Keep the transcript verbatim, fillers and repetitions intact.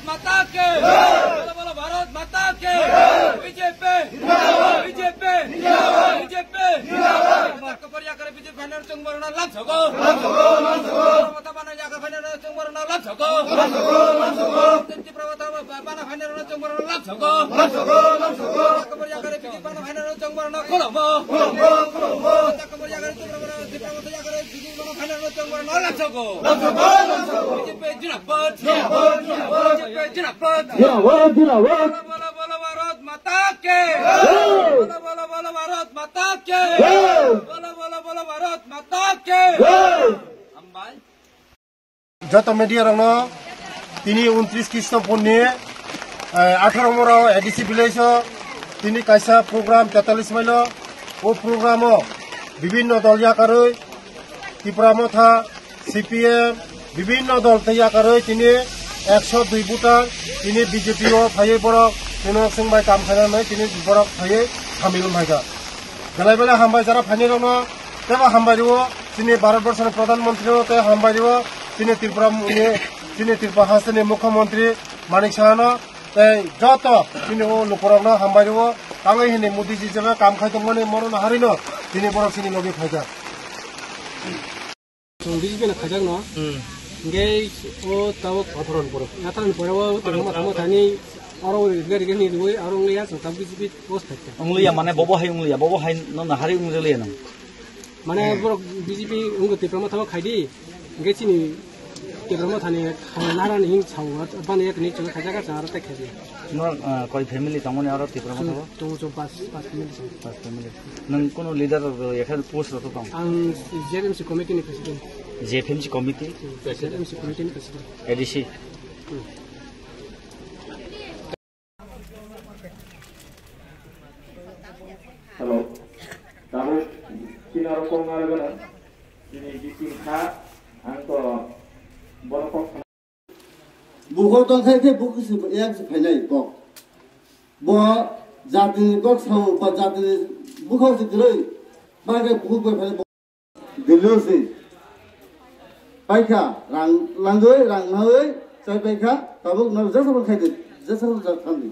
माता के। बोलो, बोलो, भारत माता के। BJP. BJP. BJP. Chakapar yakar B J P final chwng borokno lamsogo. Lamsogo, lamsogo. Tipra Motha bana yakar final chwng borokno lamsogo. Lamsogo, lamsogo. Tipra Motha bana final chwng borokno lamsogo. Lamsogo, lamsogo. Chakapar yakar B J P bana final chwng borokno khulumbo. Khulumbo, khulumbo. Chakapar yakar Tipra Motha, Tipra Motha yakar B J P bana final chwng borokno lamsogo. Lamsogo, lamsogo. B J P jinabad. Jinabad, jinabad. B J P jinabad. Jinabad, jinabad. Bolo, bolo, bolo, Bharat Mata ke! Jai! Bolo, bolo, bolo, Bharat Mata ke! Jai! Bolo, bolo, bolo, Bharat Mata ke! Jai! Hambai. Joto media rokno tini untris Krishna Purni, eh, atharo mora A D C village o tini kaisa program tetalis mailo. O program o bibinno dol yakarwi Tipra Motha, C P M, bibinno dol tei yakarwi tini ekso dui voter tini B J P o phaiwi borok chwngno chwng bai kam khainani tini borok phaiwi samil wng phaikha. Belai belai hambai jara phainai rokno teibo hambai rwo chini Bharat Borsoni Pradhan Mantri no tei hambai rwo chini Tripura ni, chini Tripura hasteni Mukhyamantri Manik Saha no tei joto chini o lukurokno hambai rwo tangwi hini Modi ji jeba kam khai tongmani moro no harino tini borok chini logi phaikha. Chwng B J P no khaijak no. Hmm. Hingke o tabuk Atharon pore. Atharon pore o tongma tamo thani oro riga riga ni riwi oro wngya chwng tabuk B J P post phaikha. Wngya mane bobo hai wngya, bobo hai no nahari wngya le no. Mane Hmm. borok B J P wngwi Tipra Motha o khaidi. Hingke chini Tipra Motha ni khaina nahara ni hing sao bani ek ni chwng khaijak chwng aro tei khaidi. No, ah, koi family tongmani aro Tipra Motha o? Chwng tongo chwng pas, pas family chwng. Pas family. Nwng kuno leader rok ekhe post rok tong? Ang Z M C committee ni president. Z M C committee? Z M C committee ni president. A D C. Hmm. Hello. Tabuk chini aro kok narwgana. Chini bising kha ang to bono kok Bukhuk tong khai khe bukhuk se yak se phainai kok. Bo jatini kok sao ba jatini bukhuk se kwrwi. Ba khe bukhuk bai phainai bo. Delhi se. Paikha rang langwi rang nawi chai paikha tabuk no jesa bo khai de jesa bo jak thang di.